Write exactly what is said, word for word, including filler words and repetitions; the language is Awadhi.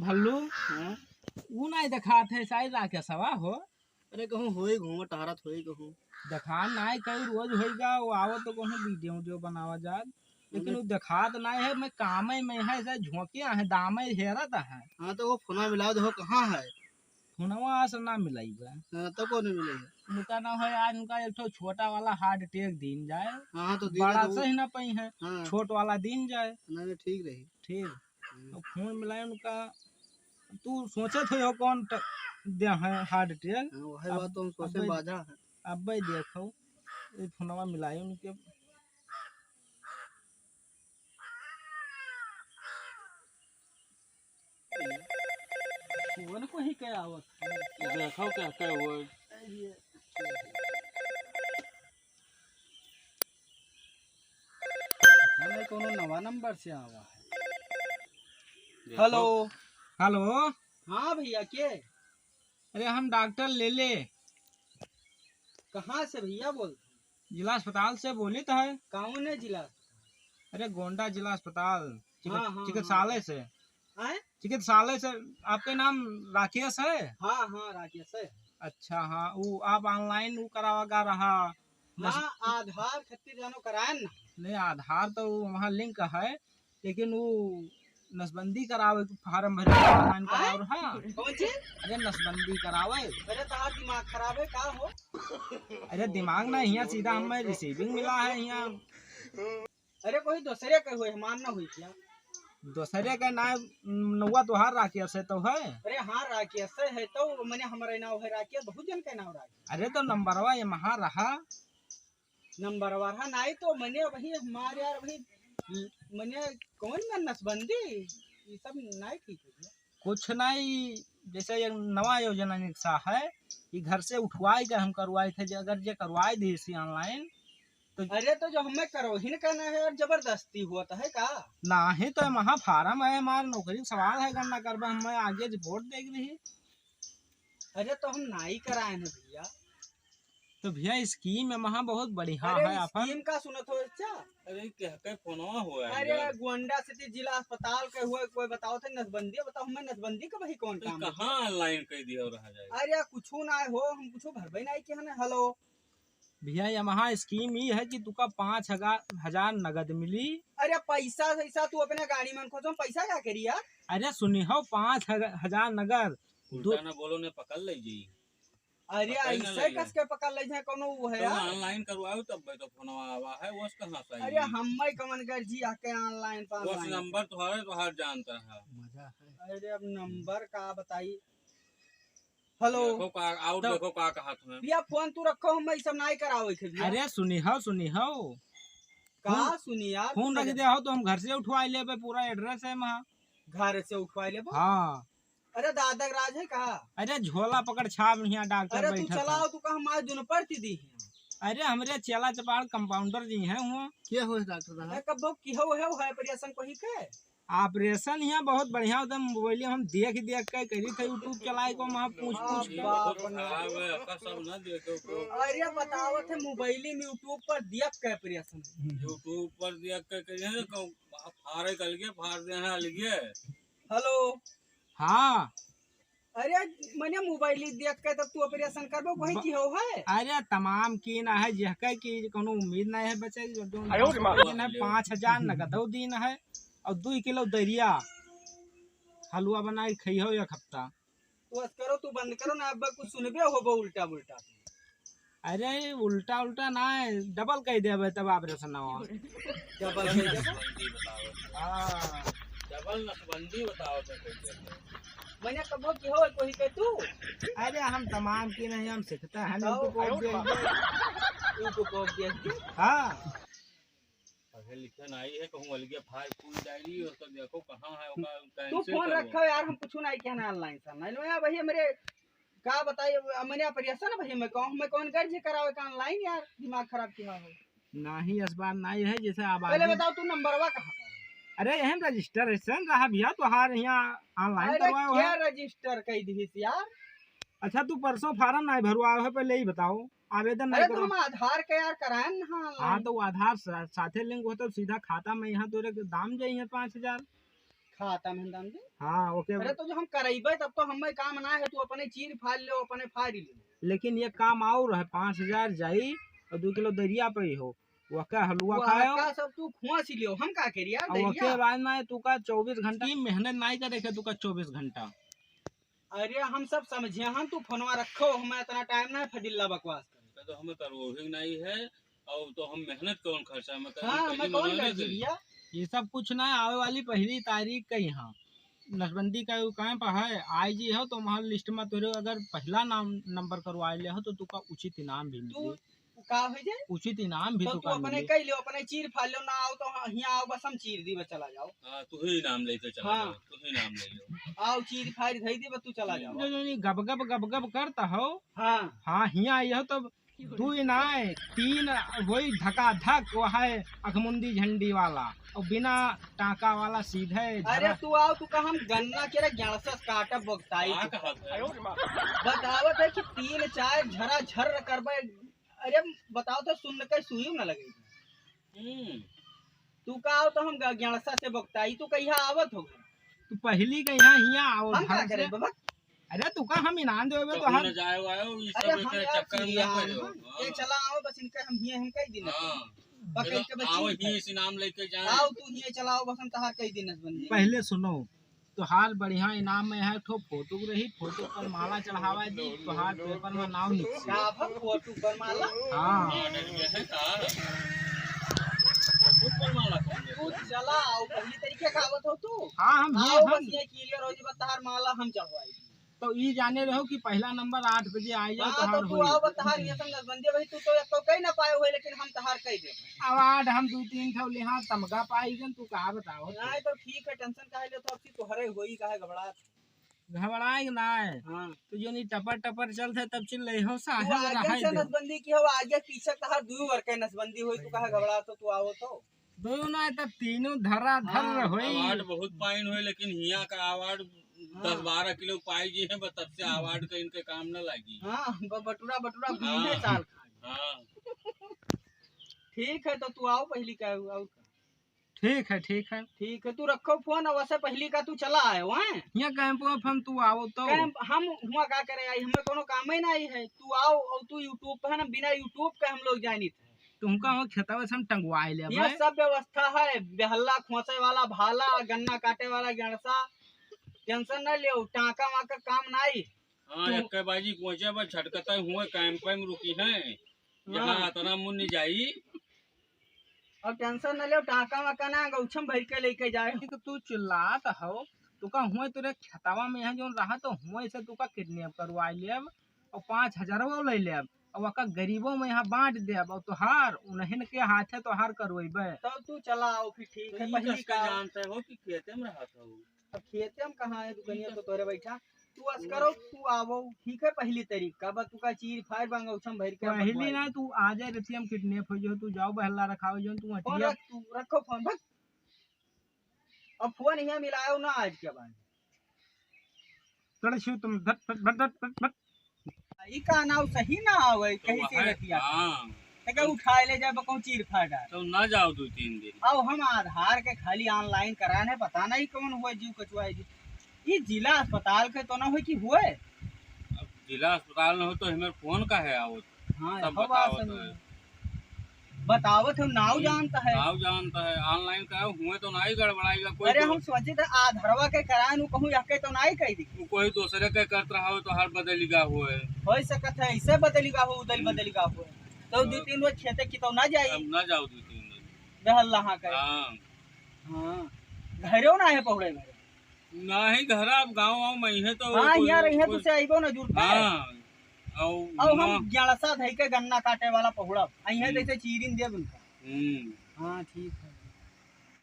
हल्लू, हाँ? ऊ नाहीं देखात है, शायद राकेशवा हो। अरे कहूँ होई घूम टहरत होई कहूँ। देखान नाहीं कहीं रोज होई गा, वो आवत तो कहूँ वीडियो वीडियो बनावा जात, लेकिन अरे वो देखात नाहीं है, मैं कामे में है, ऐसे झोंके आहे, दामे हेरत आहे। हाँ तो वो फोना मिलाओ, देखो कहाँ है? फोनवा से ना मिलाई बा। हाँ तो कौन मिले है? उनका ना हो आज उनका एक ठो छोटा वाला हार्ट अटैक दीन जाए। हाँ तो दीन बड़ा तो वो सही ना पई है, हाँ। छोट वाला दीन जाए। नहीं, नहीं, ठीक रही। ठीक। हम्म। तो फोन मिलाए उनका, तू सोचत हो कौन ट-, दे है हार्ट अटैक? हाँ, वही अब, बात तो हम सोचे अब्बे, बाजा है। अब्बे देखो, ये फोनवा मिलाए उनके। फोन को ही क्या आवत है? देखो क्या क्या हुआ। अरे, हमें कोनो नवा नंबर से आवा है। देखो। हेलो। हेलो। हाँ भैया, के? अरे, हम डॉक्टर लेले। कहाँ से भैया बोल? जिला अस्पताल से बोलित है। कौन है जिला अस्पताल? अरे, गोंडा जिला अस्पताल, चिकित-, हाँ, हाँ, चिकित्सालय हाँ। से। आए? चिकित्सालय से। आपके नाम राकेश है? हाँ, हाँ, राकेश है। अच्छा, हाँ, वो आप online वो करावा गा रहा। हाँ, आधार खातिर जानो कराए ना। नहीं, आधार तो वो वहाँ link है, लेकिन वो नसबंदी करावे के form भरे के online आए? करावे, हाँ। कौन चीज? अरे, नसबंदी करावे। अरे, तहार दिमाग खराब है का हो? अरे, दिमाग ना, यहाँ सीधा हमें receiving मिला है यहाँ। अरे, कोई दूसरे के हुए, हमार ना हुई क्या? दूसरे के ना, नौवा तोहार राकेश है तो है। अरे हाँ, राकेश है तो, मने हमारे नाव है राकेश, बहुत जन के नाव राकेश। अरे, तो नंबरवा ये महा रहा। नंबरवा रहा नाई तो मने वही हमारे यार वही, मने कौन में नसबंदी, ये सब नाई ठीक है। कुछ नाई, जैसे ये नवा योजना निकसा है, ये घर से उठवाए के हम करवाए थे, जे अगर जे करवाए दी इसी online, तो अरे, तो जो हमें करवही न कहना है यार, जबरदस्ती हुआ तो है का? नाहीं, तो महा form है, हमार नौकरी के सवाल है, गणना करबे, हमें आगे जे वोट देख रही। अरे, तो हम नाई कराए हैं भैया। तो भैया, scheme है महा बहुत बढ़िया अरे, है, अपन scheme का सुनत हो, अच्छा? अरे, के, के फोनवा हुआ है अरे, यार? गोंडा सिटी जिला अस्पताल के हुए, कोई बताओ थे नसबंदी, बताओ हमें नसबंदी का वही कौन तो काम है? कहाँ online कर दिया रहा जाए? अरे, कुछ ना हो, हम कुछ भरबे नहीं किया ना। हेलो। भैया, ये महा scheme ई है कि तुका पाँच हजार, हजार नगद मिली। अरे, पैसा, पैसा तू अपने गाड़ी में खोजो, पैसा क्या करी यार? अरे, सुनी हो, पाँच हजार नगद। उल्टा दो ना बोलो, ने पकड़ ले जी। अरे, पकड़ ना ऐसे ले कस के पकड़ ले जाए, कोनो वो है तो यार? Online करवाओ, तब भाई तो फोनवा आवा है, वो कहाँ से आई? अरे, हम भाई कमन कर जी आके online पर वो online। नंबर तुम्हारे, तुम्हारे जानता है। मजा है। अरे, अब नंबर का बताई? हेलो। देखो का, आउट तो देखो का कहा तुम्हें। भैया, फोन तू रखो, हम ई सब नाई करावे के भैया। अरे, सुनी हो, सुनी हो। का फोन, सुनी यार, फोन तू रख लगे दे हो तो हम घर से उठवा लेबे, पूरा address है वहाँ। घर से उठवा लेबो? हाँ। अरे, दादक राज है का? अरे, झोला पकड़ छाप हियाँ डॉक्टर अरे, तू बैठा था। चलाओ, तू कहा हमारे दुनो पढ़ती दी है। अरे, हमरे चेला चपाड़ compounder जी हैं हुआ। क्या हो डॉक्टर साहब? अरे, कब वो की हो है, वो है operation को ही के? Operation यहाँ बहुत बढ़िया होता है, मोबाइल में हम देख देख के करी थे, YouTube चलाए को वहाँ पूछ पूछ के। बाप रे। खराब है, आपका सब ना देखे तो। अरे बताओ थे मोबाइल में YouTube पर देख के operation। YouTube पर देख के करी है, तो फाड़े के अलगे, फाड़ दे हैं अलगे। हेलो। हाँ। अरे, मने मोबाइल ही देख के तब तू operation करबो, वही ब-, की हो है? अरे, तमाम की ना है, जेहके की कोनो उम्मीद ना है बचे, जो, जो आयो रे माँ। दिन है, पाँच हजार नगदो दिन है, और दुई किलो दरिया हलवा बनाई खइहो एक हफ्ता। तू बस करो, तू बंद करो ना, अब कुछ सुनबे होबो उल्टा पुल्टा। अरे, उल्टा उल्टा ना है, double कह देबे तब operation ना हो। Double कह देबे? हाँ। Double नसबंदी बताओ तो कैसे? मैंने कबो की हो कोई के तू? अरे, हम तमाम की नहीं, हम सीखते हैं, तो YouTube को देख के। YouTube को देख के? हाँ। पढ़े लिखे नहीं है, कहूँ अलगे फाइल फूल डायरी और तो देखो कहाँ है, ओका तू cancel फोन करो। रखो यार, हम कुछ नहीं कहना online से। नहीं लो यार, भैया मेरे का बताइए, अब मैंने operation है भैया, मैं कहूँ, मैं कौन गर्ज करावे का online यार, दिमाग खराब किया हो। नहीं, इस बार नहीं है, जैसे आप पहले आगे बताओ तू नंबरवा कहाँ पर है? अरे यही register है, सर रहा भैया, तोहार यहाँ online अरे करवाओ क्या है। Register कह दी यार? अच्छा तू परसों form नहीं भरवाओ है, पहले ही बताओ। आवेदन अरे नहीं तो करो। हम आधार के यार कराएन ना हाँ, online। तो वो आधार सा-, साथे link होता, सीधा खाता में यहाँ तोरे के दाम जाई है पाँच हजार। खाता में दाम दे। हाँ, ओके। अरे तो जो हम करइबे तब तो हमें काम ना है, तू अपने चीर फाड़ ले, अपने फाड़ ले। लेकिन ये काम और है, पाँच हजार जाई और दो किलो दरिया पे ही हो, वका हलवा वो खायो। हल्का सब तू खुआ सी लियो, हम का करी यार, और दरिया। ओके बाद में तू का चौबीस घंटा की मेहनत नहीं करे के, तू का चौबीस घंटा। अरे हम सब समझे हन, तू फोनवा रखो, हमें इतना टाइम ना है फडिल्ला बकवास करे। तो हमें करवो ही नहीं है, और तो हम मेहनत कौन खर्चा में करी, हाँ, पहली मैं कौन मना कर नहीं दी करी। भैया? ये सब कुछ ना, आवे वाली पहली तारीख का यहाँ नसबंदी का वो कैंप है, आई जी हो तो हमारे लिस्ट में तोरे अगर पहला नाम नंबर करवा ले हो तो तुका उचित इनाम भी तू मिली। का हो जाए? उचित इनाम भी तो तुका तू अपने मिली। कह लियो, अपने चीर फाड़ लो, ना आओ तो हाँ, यहाँ आओ, बस हम चीर दी, बस चला जाओ। हाँ, तू ही इनाम लेके चला हाँ। जाओ, तू ही इनाम ले लो। आओ, चीर फाड़ धई दी, बस तू चला जाओ। जो, जो नहीं गब गब गब गब करता हो। हाँ। हाँ, हियाँ आई हो तो दुई नाय, तीन होई धकाधक, वो है अखमुंदी झंडी वाला, और बिना टाका वाला सीधे अरे झरा। तू आओ, तू कहा हम गन्ना के रे गणसस काटब बोकताई का के। कहत है? बतावत है कि तीन चार झरा झर करबे। अरे बताओ तो सुन के सुई ना लगे। हम्म। तू का आओ तो हम ग-, गणसा से बोकताई, तू कहिया आवत हो? तू पहली के यहाँ हिया आओ हम का घर करे से। बाबा? अरे तू का हम इनाम देवे तो तोहार न जाए वायो, ई अरे सब हम एक यार चक्कर में चिड़िया पड़े हो। हम, हाँ। ये चला आओ बस इनका हम हिये हम कह दिन हाँ। बकरी के बच्ची आओ उनका। हिये से नाम लेके जाए। आओ तू हिये चलाओ बस हम तहार कह दिन नसबंदी। पहले सुनो, तोहार बढ़िया इनाम में है ठो फोटो रही, फोटो पर माला चढ़ावा जी, तोहार पेपर में नाम लिख दी। का भा फोटो पर माला? हाँ। हाँ, डर गया है का? फोटो पर माला कौन तू देता है? चला आओ पहली तरीके का आवत हो तू। हाँ, हम आओ ये बस हम ये क्लियर हो जी बस तहार माला हम चढ़वाई। तो ई जाने रहो कि पहला नंबर आठ बजे आ जाओ, हाँ, तो तोहार तू होई। आओ, बस तहार ये सब नसबंदी भाई, तू तो एक तो कही ना पाए हुए, लेकिन हम तहार कही देबे। अवार्ड हम दू तीन ठो लिहा, तमगा पाई गन, तू का बताओ? नहीं तो ठीक है, टेंशन काहे लेत हो, अब की तोहरे होई, काहे घबरात? घबराए ना है। हाँ। तू जो नहीं टपर टपर चलत है, तब चिल्ले हो, तू साहब आगे रहाई से दे। नसबंदी की हो, आगे पीछे तहार दू वर्ग के नसबंदी होई, तू काहे घबरात हो, तू आओ तो। दोनों ना, तब तीनों धरा धर हाँ। होई। अवार्ड बहुत पाइन होई, लेकिन हिया का अवार्ड हाँ। दस बारह किलो पाई जी है, बस तब से अवार्ड का इनके काम न लागी। हाँ, ब-, बटुरा, बटुरा हाँ। घूमे साल खान। हाँ। ठीक है, तो तू आओ पहली का, और का? ठीक है, ठीक है। ठीक है, तू रखो फोन, और वैसे पहली का तू चला आयो, हैं? हिया कैंप वैंप हम तू आओ तो। कैंप हम हुआ का करे आई, हमें कोनो काम ही नहीं है। तू आओ और तू YouTube पे है ना, बिना YouTube के हम लोग जानी थे। तुमका हो खेतवा से हम टंगवाए ले ये भाई। सब व्यवस्था है, बेहल्ला खोसे वाला भाला, गन्ना काटे वाला गणसा, टेंशन न लियो, टाका वाका काम नाई। हाँ, तू एक बाजी कोचे बस झटकता हुए कैंप में रुकी है, यहाँ हाँ। अतना मुन्नी जाई। अब टेंशन न लियो, टाका वाका ना गौछम भर के लेके जाए। तो तू चिल्लात हो, तू का हुए तोरे खेतवा में यहाँ जोन रहा तो हुए से तू का किडनैप करवा लेब। और पाँच हजार वो ले लेब, और ओका गरीबों में यहाँ बांट देब, और तोहार उन्हन के हाथे तोहार करवैबे। तब तू चला आओ फिर, ठीक तो है, ई पहली कस के का जानते हो कि खेते में रहत हो? अब खेते में कहाँ है दुकनिया तो तोरे बैठा, तू अस करो, तू आवो, ठीक है, पहली तारीख का, बस तू का चीर फाड़ बांगा उछम भर के पहली ना, तू आ जाए रतिया में किडनैप हो जाओ, तू जाओ बहला रखाओ जो तू फोन अटिया। रख, तू रखो फोन, बस। अब फोन यहाँ मिलायो ना आज के बाद। तड़े शिव तुम धट, धट, धट, धट, धट, धट। ई का नाव सही ना आवे, तो कहीं से वह, रतिया। हाँ। तो क्या उठाए ले जाए, बकौन चीर फाड़ डाल। तो ना जाओ दो तीन दिन। अब हम आधार के खाली online कराने, पता नहीं कौन हुआ जीव कचुआए जी। ई जिला अस्पताल के तो ना हुए कि हुए? अब जिला अस्पताल न हो तो हमें फोन का है आवत? हाँ, सब हो बात बतावत सही है। है। बतावत हो, नाव हम्म, जानता है। नाव जानता है, online का हुए तो ना ही गड़बड़ाएगा कोई अरे तो। हम सोचे थे आधारवा के कराए नु कहूँ यह के तो ना ही कह दी। वो कोई दूसरे के करत रहा हो तो हर बदली का हुए। हो सकत है, ऐसे बदली का हो, उदल हम्म। बदली का हुए। तो हाँ। दो तीन रोज खेते की तो ना जाई। अब ना जाओ दो तीन दिन। बेहल्ला हाँ कहे। हाँ। हाँ। घरे ना है पहुड़े घरे। नाही घरा, अब गाँव वाँव में है तो हाँ, कोई, यहाँ रहिए कोई तुसे आइबो ना जुड़ता है। हाँ। और और हम ना ग्यालसा धई के गन्ना काटे वाला पहुड़ा, अइहे हम्म। जैसे चीरिन देब उनका। हम्म। हाँ, ठीक है।